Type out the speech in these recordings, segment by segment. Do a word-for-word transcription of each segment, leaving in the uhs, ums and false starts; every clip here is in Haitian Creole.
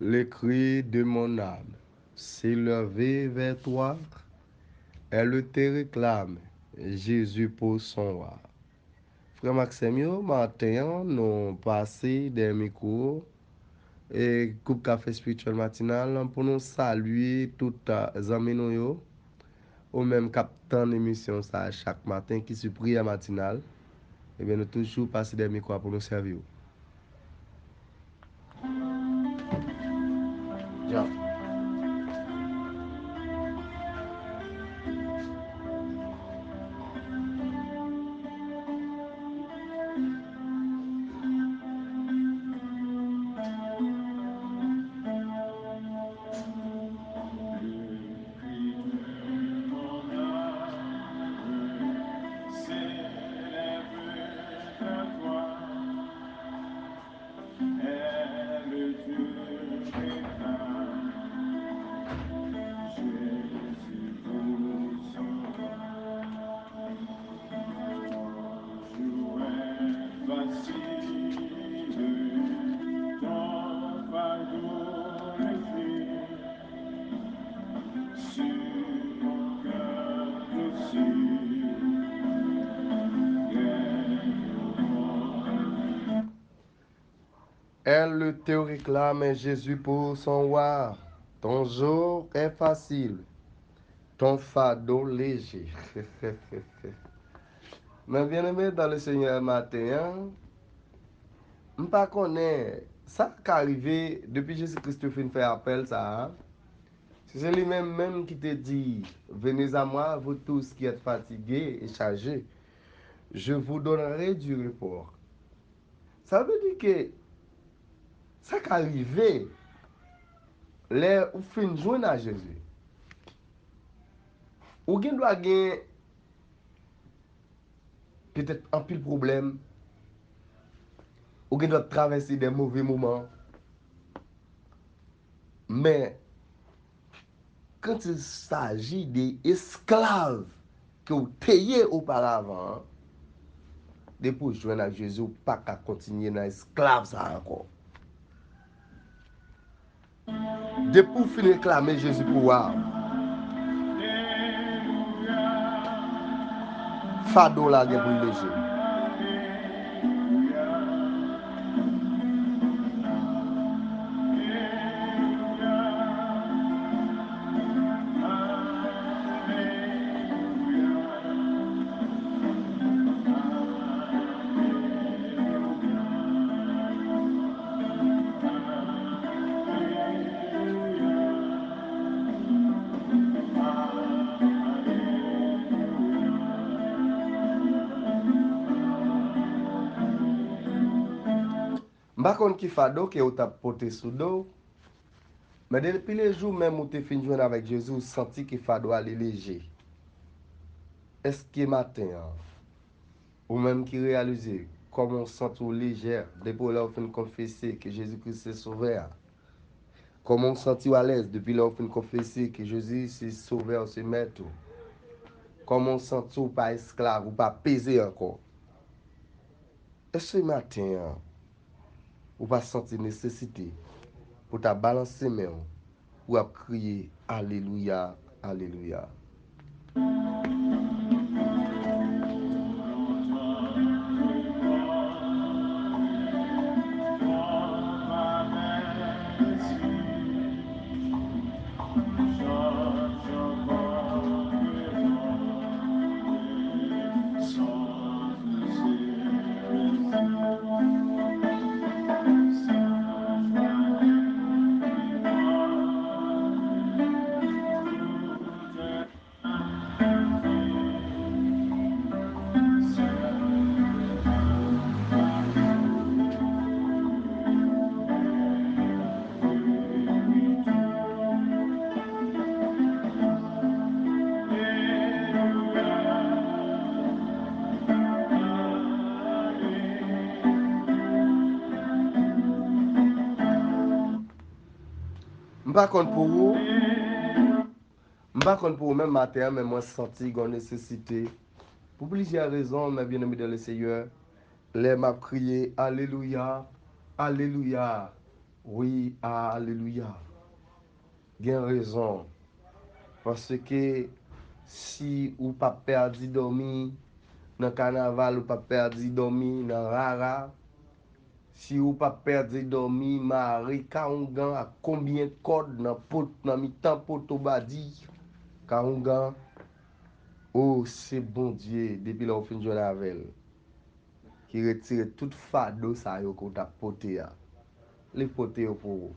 Le cri de mon âme s'élevait vers toi, elle te réclame, Jésus pour son roi. Frè m ak sè m yo, maten an, nou pase dèyè mikwo e gwoup Kafe Espirityèl Matinal pou nou salye tout, a, zanmi nou yo, ou menm k ap tann emisyon sa a chak maten, ki se Priyè Matinal. Ebyen, nou toujou pase dèyè mikwo a pou nou sèvi w. Elle te réclame, Jésus pour son roi. Ton joug est facile, ton fardeau léger. Men byeneme dan le Senyè, maten an, m pa konnen sa ka rive depi Jezi Kris te fin fè apèl sa a. Si se li menm menm ki te di, Venez à moi, vous tous qui êtes fatigués et chargés, je vous donnerai du repos. Sa vle di ke sa ka rive lè ou fin jwenn a Jezi. Ou gen dwa gen petèt anpil pwoblèm, ou gen dwa travèse de move moman, men quand il s'agit de esklav ke w te ye oparavan an, depi w jwenn ak Jezi, w pa ka kontinye nan esklav sa a ankò. Depi w fin reklame Jezi pou wa w, fado w la gen pou l leje. M pa konn ki fado ke ou t ap pote sou do w, men depi lejou menm ou te fin jwenn avèk Jezi, ou santi ke fado a li leje. Èske maten an, ou menm ki reyalize kòman w santi w lejè depi lè w fin konfese ke Jezi Kris se Sovè a? Kòman w santi w alèz depi lè w fin konfese ke Jezi se Sovè w, se Mèt ou? Kòman w santi w pa esklav, ou pa peze ankò? Èske maten an, ou pa santi nesesite pou w ta balanse men w, pou w ap kriye, Alelouya, alelouya? M pa konn pou ou, m pa konn pou ou menm maten an, men mwen santi gen yon nesesite, pou plizyè rezon, mes bien-aimés dans le Seigneur, lè m ap kriye, Alelouya, alelouya, Wi, alelouya. Gen rezon. Paske si ou p ap pèdi dòmi nan kanaval, ou p ap pèdi dòmi nan rara, si ou p ap pèdi dòmi mare kawoungan ak konbyen kòd nan pot, nan mitan poto badi kawoungan, o, se Bondye, depi lè w fin jwenn avè l, ki retire tout fado sa yo ke w t ap pote a. Li pote yo pou ou.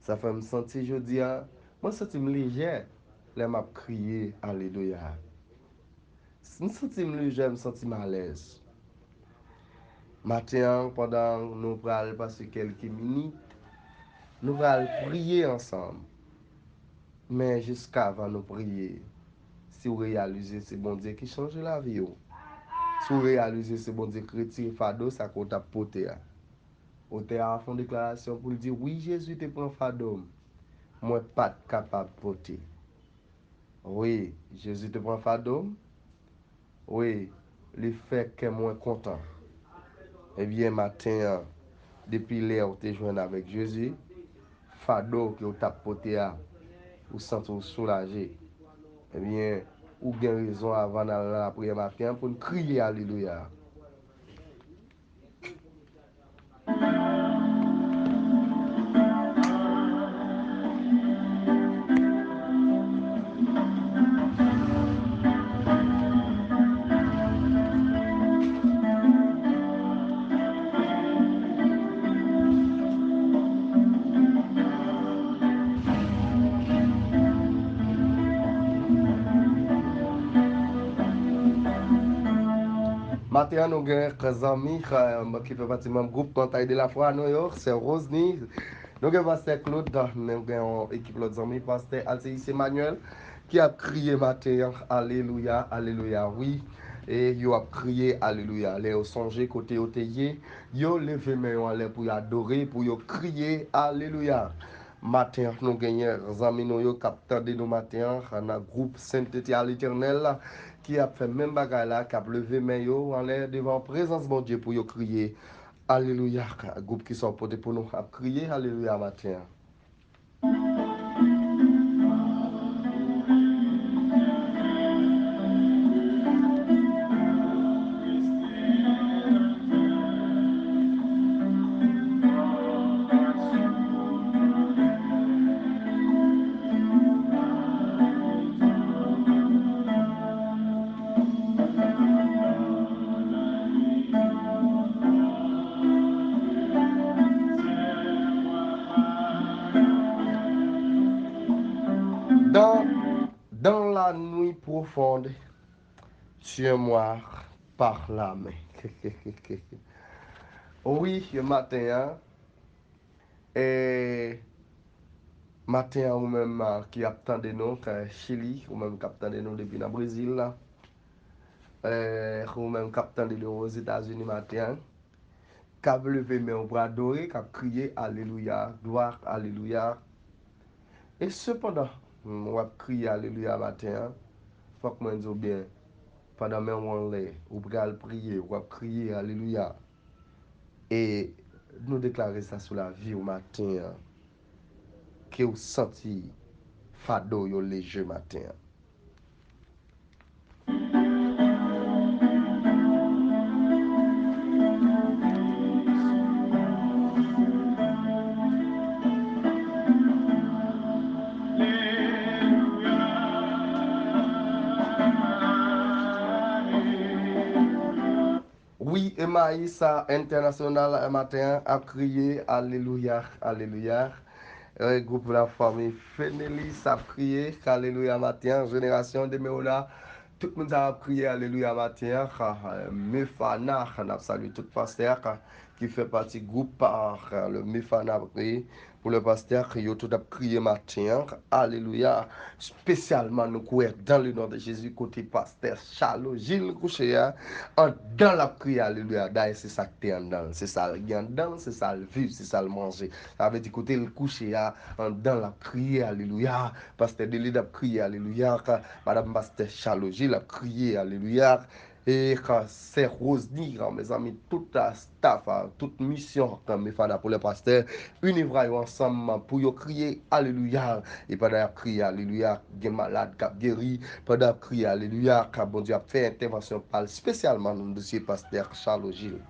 Sa fè m santi jodi a, mwen santi m lejè lè m ap kriye alelouya. M santi m lejè, m santi m alèz. Maten an, pandan nou pral pase kèlke minit, nou pral priye ansanm. Men jiskavan nou priye, si w reyalize se Bondye ki chanje lavi w, si w reyalize se Bondye ki retire fado sa ke w t ap pote a, otè a fè yon deklarasyon pou l di, wi, Jezi te pran fado m, mwen pa t kapab pote. Wi, Jezi te pran fado m. Wi, li fè kè mwen kontan. Ebyen, maten an, depi lè w te jwenn avèk Jezi, fado ke w t ap pote a, ou santi w soulaje. Ebyen, ou gen rezon avan n al nan lapriyè maten an pou n kriye alelouya. Maten an, nou gen zanmi, eh, ki fè pati manm gwoup Montagne de la Foi nou yo, sè Rosny. Nou gen pastè Claude, nou gen yon ekip lòt zanmi, pastè Alcéus Emmanuel, ki ap kriye maten an, alelouya, alelouya, wi. E yo ap kriye, alelouya. Lè yo sonje kote yo te ye, yo leve men yo anlè pou yo adore, pou yo kriye, alelouya. Maten an, nou genyen zanmi nou yo k ap tande nou maten an, nan gwoup Sentete a Letènèl la, ki ap fè menm bagay la, k ap leve men yo anlè devan prezans Bondye pou yo kriye, alelouya. Gwoup ki sa w pote pou nou ap kriye, alelouya, maten an. Dans, dans la nuit profonde, tiens-moi par la main. Wi, maten an, e, maten an, ou menm, a, ki ap tande nou, k, Chili, ou menm k ap tande nou depi nan Brezil la, e, ou menm k ap tande nou Ozetazini maten an, k ap leve men w pou adore, k ap kriye, alelouya, glwa, alelouya. E sepandan, w ap kriye, alelouya, maten an, fòk mwen di w byen, pandan men w anlè, ou pral priye, w ap kriye, alelouya. E nou deklare sa sou lavi w maten an, ke w santi fado yo leje maten an. Wi, Emmaüs International maten an ap kriye, alelouya, alelouya. E, gwoup la fanmi Fenelis ap kriye, alelouya, maten an, jenerasyon de Meona. Tout moun sa ap kriye, alelouya, maten an. Mefana, n ap salye tout pastè ki fè pati gwoup pa, le Mefana ap kriye. Pou le pastè, yo tout ap kriye maten an. Alelouya. Espesyalman, nou kwè dans le nom de Jésus, kote pastè Charles Gilles kouche a. Anndan l ap kriye, alelouya. Dayè, se sa k te anndan l. Se sa l gen anndan l, se sa l viv, se sa l manje. Sa vle di, kote l kouche a, anndan l ap kriye, alelouya. Pastè Delide ap kriye, alelouya. Madanm pastè Charles Gilles ap kriye, alelouya. E kan sè Rosny, mezanmi, tout staff, tout misyon, mefada pou lè pastè, inivra yo ansanm pou yo kriye alelouya. E pandan y ap kriye alelouya, gen malad k ap geri. Pandan y ap kriye alelouya, Bondye ap fè entèvansyon pa l espesyalman nan dosye pastè Charles Gilles.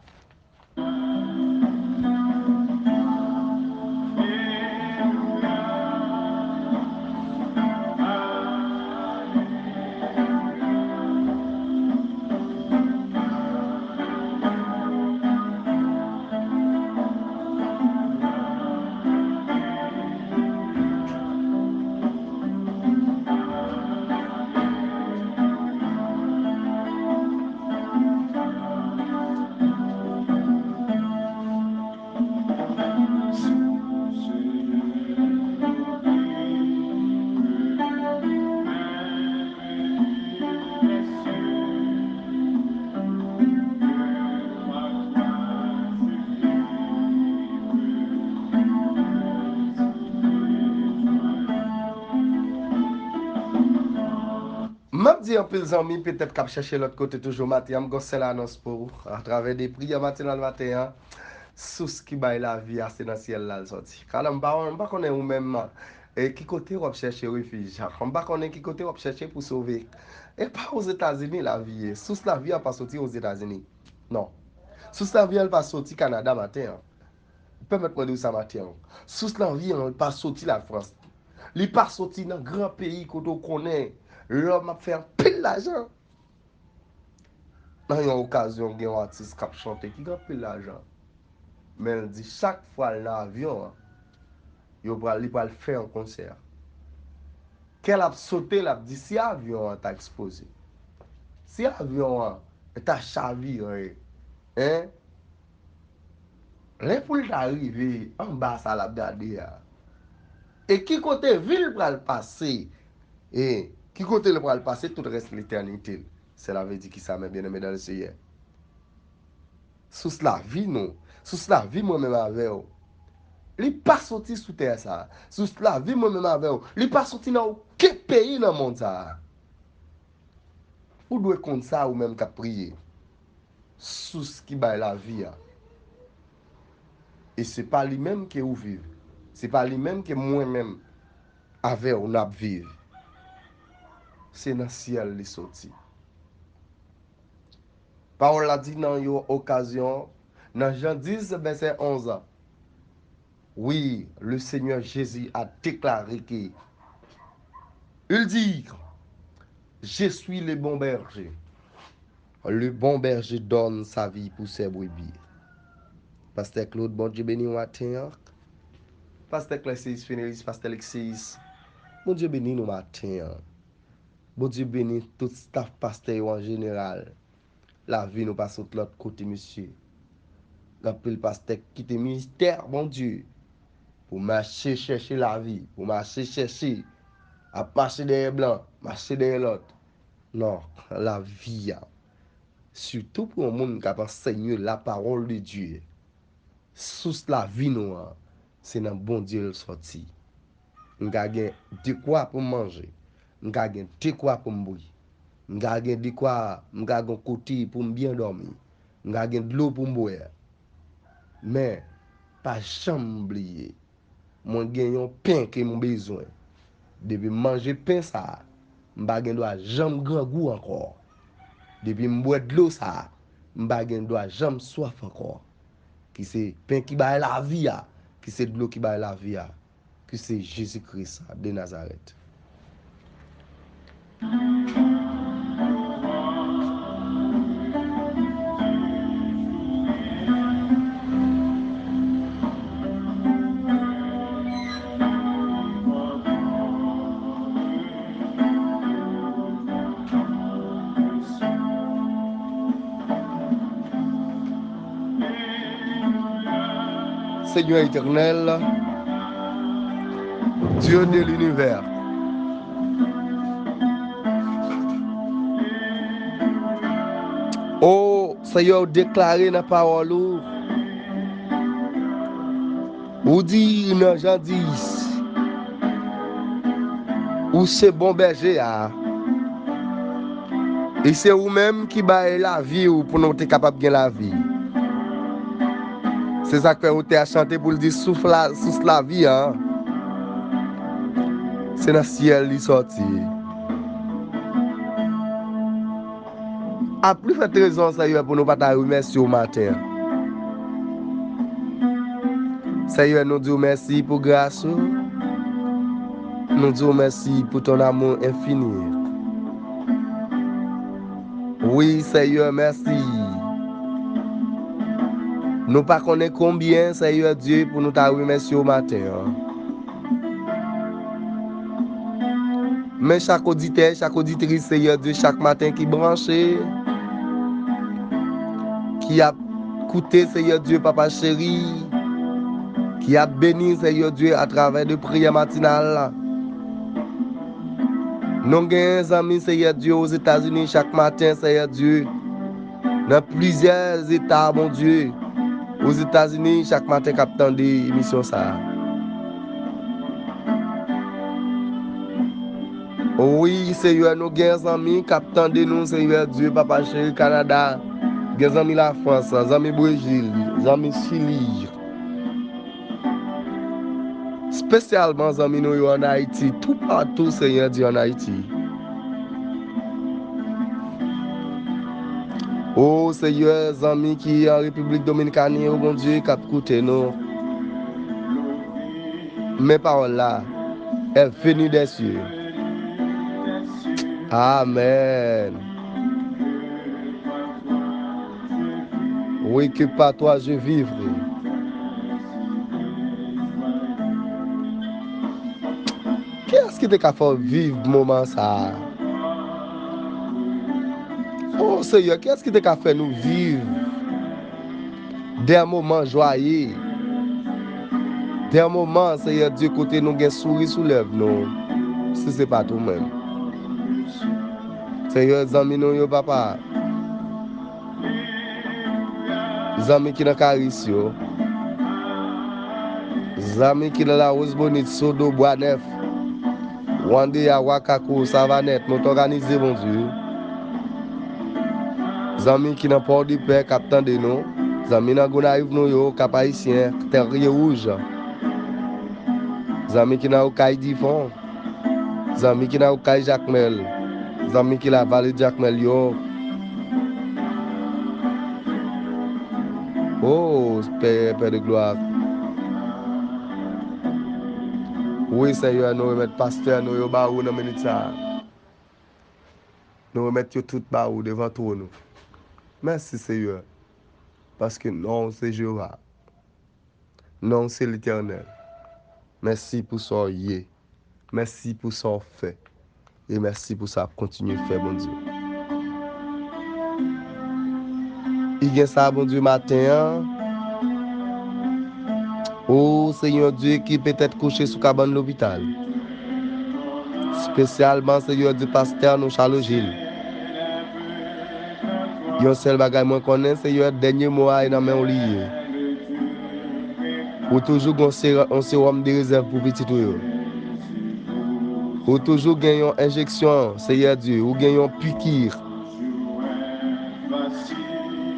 M ap di anpil zanmi petèt k ap chèche lòt kote toujou maten an, m gon sèl anons pou ou. Atravè de priyè matinal maten an, sous ki bay lavi a, se nan syèl la l sòti. Kalan, m pa, m pa konnen ou menm, e ki kote w ap chèche refij? M pa konnen ki kote w ap chèche pou sove. E pa Ozetazini lavi ye. Sous lavi a pa soti Ozetazini. Non. Sous lavi a pa soti Kanada maten an. Pèmèt mwen di w sa maten an. Sous lavi a pa soti Lafrans. Li pa soti nan gran peyi kote w konnen lòm ap fè anpil lajan. Nan yon okazyon, gen yon atis k ap chante ki gen anpil lajan. Men l di chak fwa l nan avyon an, yo pral, li pral fè yon konsè. Kè l ap sote, l ap di si avyon an ta ekspoze, si avyon an ta chavire, en, lè pou l ta rive anba sa l ap gade a, e ki kote vi l pral pase, e ki kote l pral pase tout rès letènite l? Sela vle di kisa, mes bien-aimés dans le Seigneur? Sous lavi nou, sous lavi mwen menm avè w, li pa soti sou tè sa a. Sous lavi mwen menm avè w, li pa soti nan okenn peyi nan mond sa a. Ou dwe konn sa, ou menm k ap priye. Sous ki bay lavi a. E se pa li menm ke ou viv. Se pa li menm ke mwen menm avè w n ap viv. Se nan syèl li soti. Pawòl la di nan yon okazyon, nan Jan dis, vèsè onz, oui, le Seigneur Jésus a déclaré que, il dit, je suis le bon berger. Le bon berger donne sa vie pour ses brebis. Pastè Claude, Bondye beni w maten an. Pastè Clessis Finelis, Pastè Lexis, Bondye beni nou maten an. Bondye beni tout staff pastè yo an jeneral. Lavi nou pa sot lòt kote, mesye. Gen anpil pastè k kite ministè Bondye pou mache chèche lavi, pou mache chèche, ap mache dèyè blan, mache dèyè lòt. Non, lavi a, sitou pou yon moun k ap anseye la parole de Dieu, sous lavi nou an, se nan Bondye l sòti. M ka gen dekwa pou m manje. M ka gen dekwa pou m bwi. M ka gen dekwa, m ka gen kote pou m byen dòmi. M ka gen dlo pou m bwè. Men, pa janm bliye, mwen gen yon pen ke m bezwen. Depi m manje pen sa a, m pa gen dwa janm grangou ankò. Depi m bwè dlo sa a, m pa gen dwa janm swaf ankò. Ki se pen ki bay lavi a, ki se dlo ki bay lavi a, ki se Jezi Kris de Nazarèt. Seigneur éternel, Dieu de l'univers. O Seyè, ou deklare nan pawòl ou, ou di nan Jan dis, ou se bon bèje a. E se ou menm ki bay lavi w pou nou te kapab gen lavi. Se sa k fè otè a chante pou l di, souf la, sous lavi an, se nan syèl li sòti. A pli fòt rezon, Senyè, pou nou pa ta remèsye w maten an. Senyè, nou di w mèsi pou gras ou. Nou di w mèsi pou ton amour infini. Wi, Senyè, mèsi. Nou pa konnen konbyen, Senyè Dye, pou nou ta remèsye w maten an. Men chak oditè, chak oditris, Senyè Dye, chak maten ki branche, ki ap koute, Senyè Dye, Papa cheri, ki ap beni, Senyè Dye, atravè de priyè matinal la. Nou gen zanmi, Senyè Dye, Ozetazini chak maten, Senyè Dye, nan plizyè eta, Bondye, Ozetazini chak maten k ap tande emisyon sa a. Wi, Senyè, nou gen zanmi k ap tande nou, Senyè Dye, Papa cheri, Kanada. Gen zanmi Lafrans, zanmi Brezil, zanmi Chili. Espesyalman zanmi nou yo ann Ayiti, toupatou, Senyè Dye, ann Ayiti. O Senyè, zanmi ki an Repiblik Dominikani yo, Bondye, k ap koute nou. Men pawòl la, est venu des cieux. Amèn. Oui, que par toi je vivrai. Kiyès ki te ka fè w viv moman sa a? O Senyè, kiyès ki te ka fè nou viv de moman jwaye, de moman, Senyè Dye, kote nou gen souri sou lèv nou, si se pa t ou menm? Senyè, zanmi nou yo, Papa. Zanmi ki nan Karis yo. Zanmi ki nan Lawozbonit, Sodo, Bwanèf, Wandeya, Wakakou, Savanèt, nou t òganize, Bondye. Zanmi ki nan Pòdepè k ap tande nou. Zanmi nan Gonayiv nou yo, Kap Ayisyen, Tèrye Wouj. Zanmi ki nan Okay Difon. Zanmi ki nan Okay Jakmèl. Zanmi ki la Vale Jakmèl yo. O, Pè, Pè de glwa. Wi, Senyè, nou remèt pastè nou yo ba ou nan minit sa a. Nou remèt yo tout ba ou devan twòn ou. Mèsi, Senyè, paske non w se Jewova. Non w se Letènèl. Mèsi pou sa w ye. Mèsi pou sa w fè. E mèsi pou sa w ap kontinye fè, Bondye. I gen sa, Bondye, maten an. O Senyè Dye, ki petèt kouche sou kabann lopital. Espesyalman, Senyè Dye, pastè nou, Charles Gilles. Yon sèl bagay mwen konnen, Senyè, dènye mo a e nan men w li ye. Ou toujou gen yon se-, yon sewòm de rezèv pou pitit ou yo. Ou toujou gen yon enjeksyon, Senyè Dye. Ou gen yon piki.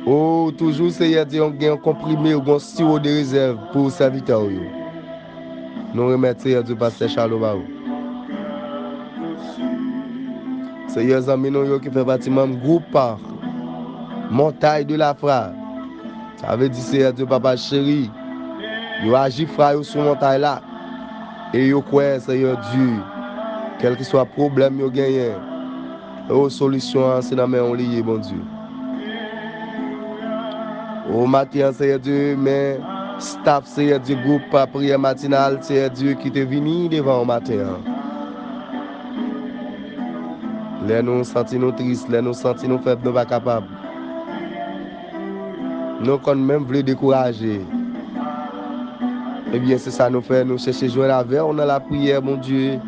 Ou toujou, Senyè Dye, ou gen yon konprime, ou gen yon siwo de rezèv pou sèvitè w yo. Nou remèt, Senyè Dye, pastè Charles ba ou. Senyè, zanmi nou yo ki fè pati manm gwoup pa Montay de la Fwa. Sa vle di, Senyè Dye, Papa cheri, yo aji fwa yo sou montay la. E yo kwè, Senyè Dye, kèlkeswa pwoblèm yo genyen, o, solisyon an, se nan men w li ye, Bondye. O, maten an, Senyè Dye, men staf, Senyè Dye, gwoup pa priyè matinal, Senyè Dye, ki te vini devan w maten an. Lè nou santi nou tris, lè nou santi nou fèb, nou pa kapab. Nou konn menm vle dekouraje. Ebyen, se sa nou fè, nou chèche jwenn avè w nan lapriyè, Bondye.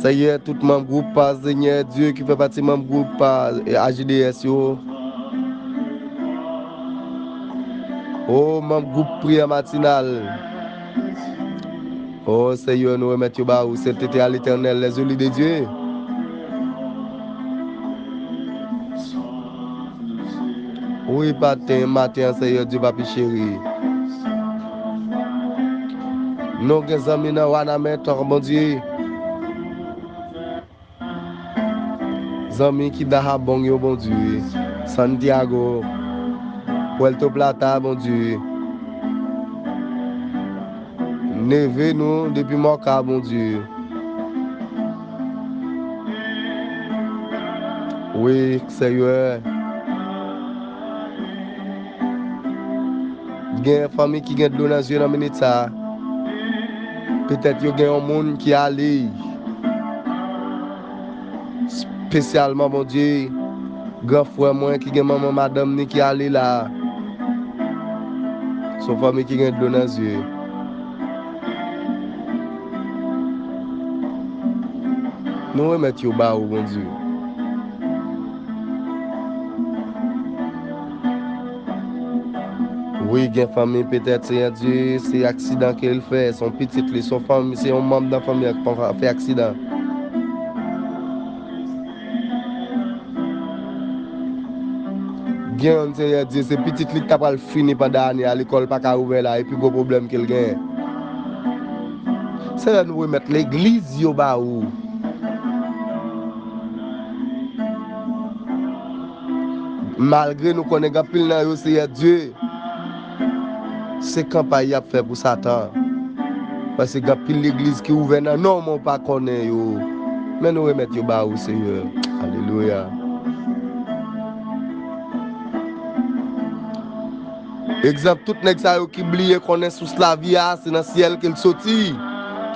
Senyè, tout manm gwoup pa, Senyè Dye, ki fè pati manm gwoup pa, e, A J D S yo. O, manm gwoup priyè matinal. O, Senyè, nou remèt yo ba ou, sainteté à l'Éternel, les élus de Dieu. Wi, maten, maten an, Seyè Dye, papi cheri. Nou gen zanmi nan Wanament, Bondye. Zanmi ki Dahabong yo, Bondye. Santiago, Puerto Plata, Bondye. Neve nou depi Mòka, Bondye. Wi, Seyè. Gen fanmi ki gen dlo nan zye nan minit sa a. Petèt yo gen yon moun ki ale. Espesyalman, Bondye, gran frè mwen ki gen manman madanm ni ki ale la. Se yon fanmi ki gen dlo nan zye. Nou remèt yo ba ou, Bondye. Wi, gen fanmi, petèt, Seyè Dye, se aksidan ke l fè, se yon pitit li, se yon fanmi, se yon manm nan fanmi an k fè aksidan. Gen youn, Seyè Dye, se pitit li ki ta pral fini pandan ane a, lekòl pa ka ouvè la, e pi gwo pwoblèm ke l genyen. Seyè, nou remèt legliz yo ba ou. Malgre nou konnen gen anpil nan yo, Seyè Dye, se kanpay y ap fè pou Satan. Paske gen anpil legliz ki ouvè nan non, men w pa konnen yo. Men nou remèt yo ba ou, Seyè. Alelouya. Egzanp, tout nèg sa yo ki bliye konnen sous lavi a, se nan syèl ke l soti,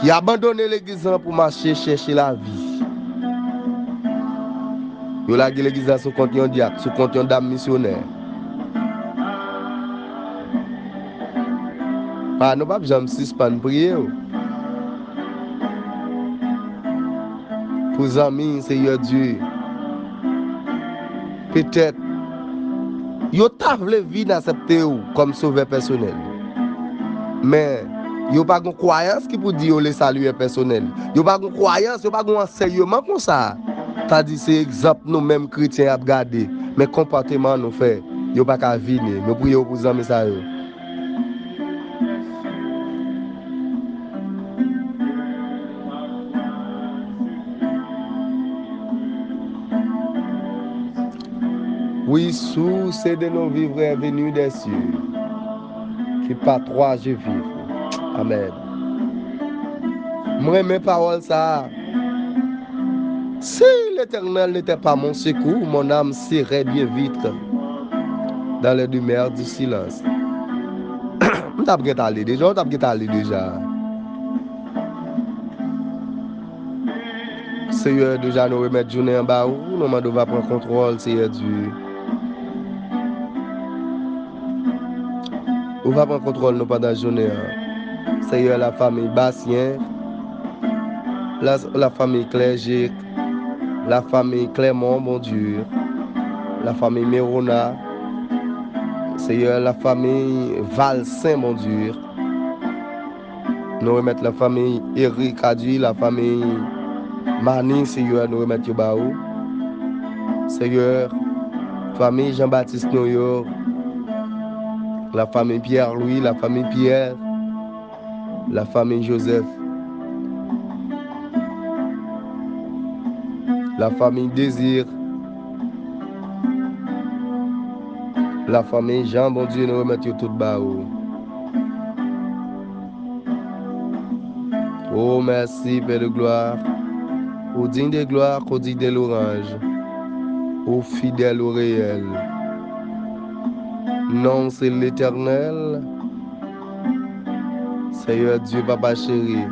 ki abandone legliz lan pou mache chèche lavi. Yo lage legliz la sou kont yon dyak, sou kont yon dam misyonè. Pa, nou p ap janm sispann priye w. Pou zanmi, Seyè Dye. Petèt, yo ta vle vin aksepte w kòm sovè pèsonèl. Men, yo pa gon kwayans ki pou di yo le salut est personnel. Yo pa gon kwayans, yo pa gon ansèyman konsa. Sa di se egzanp nou menm kretyen y ap gade, men konpòteman nou fè, yo pa ka vini. Nou priye w pou zanmi sa yo. Oui, source de nos vivres est venue des cieux, que par toi je vive. Amen. Mwen renmen pawòl sa a. Si l'Éternel n'était pas mon secours, mon âme serait bien vite dans les demeures du silence. M t ap gentan ale deja, w t ap gentan ale deja. Seyè, deja nou remèt jounen an ba ou, nou mande w va pran kontwòl, Seyè Dye. Ou va pran kontwòl nou pandan jounen an. Seyè, la famille Bastien, la, la famille Clergé, la famille Clermont, Bondye, la famille Merona, Seyè, la famille Valcin, Bondye. Nou remèt la famille Eric Adi, la famille Mani, Seyè, nou remèt yo ba ou. Seyè, famille Jean-Baptiste nou yo, la famille Pierre-Louis, la famille Pierre, la famille Joseph, la famille Désir, la famille Jean, Bondye, nou remèt yo tout ba ou. Oh, merci, Père de gloire. Ou digne de gloire, ou digne de louange. Ou fidèle, ou réel. Non, c'est l'Éternel. Seyè Dye, papa cheri.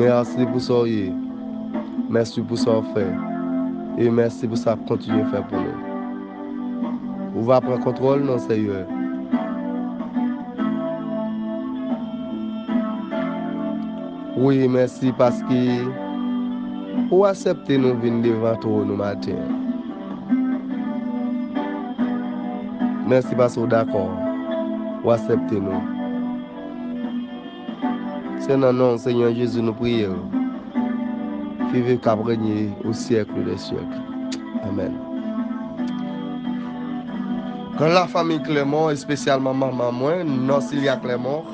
Mèsi pou sa w ye. Mèsi pou sa w fè. E mèsi pou sa w ap kontinye fè pou nou. Ou va pran kontwòl, non, Seyè. Wi, mèsi paske ou aksepte nou vin devan twòn ou maten an. Mèsi paske ou dakò. Ou aksepte nou. Se nan non Senyè Jezi nou priye w. ki viv, k ap renye au siècle des siècles. Amèn. Gran lafanmi Clermont, espesyalman manman mwen, Norcilia Clermont.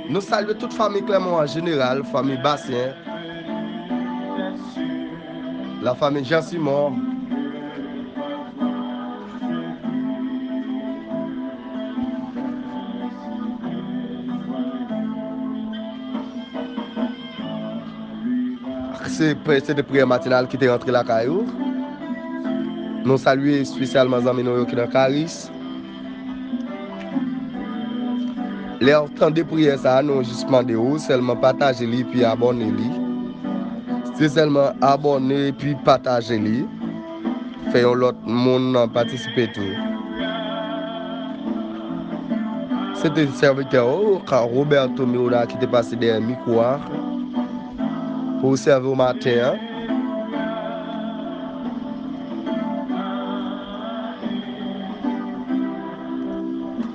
Nou salye tout fanmi Clermont an jeneral, fanmi Basyen, lafanmi Jean Simon. Se, se te priyè matinal ki te rantre lakay ou. Nou salye espesyalman zanmi nou yo ki nan Karis. Lè w tande priyè sa a, nou jis mande w sèlman pataje li epi abòne li. Se sèlman abòne epi pataje li. Fè yon lòt moun patisipe tou. Se te sèvitè ou, Roberto Mirona, ki te pase dèyè mikwo a pou sèvi w maten an.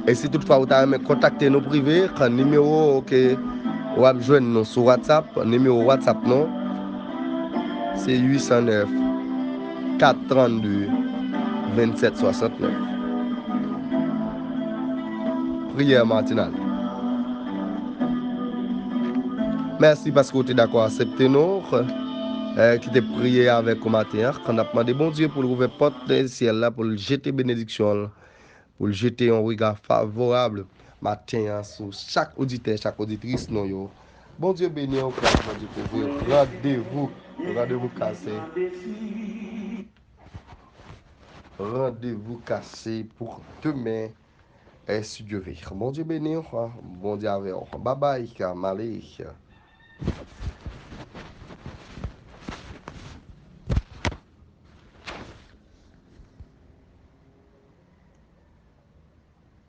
E si toutfwa ou ta renmen kontakte nou prive, kan nimewo ke w ap jwenn nou sou WhatsApp, nimewo WhatsApp nou, se uit san nèf, kat trannde, vennsèt swasantnèf. Priyè matinal. Mèsi paske w te dakò aksepte nou, eh, ki te priye avèk ou maten an. Kan n ap mande Bondye pou l ouvè pòt syèl la, pou l jete benediksyon l, pou l jete yon rega favorab maten an sou chak oditè, chak oditris nou yo. Bondye beni w, frè, Bondye kouvri w. Randevou, randevou kase. Randevou kase pou demen, eh, si Dye ve. Bondye beni w, Bondye avè w. Babay, m ale.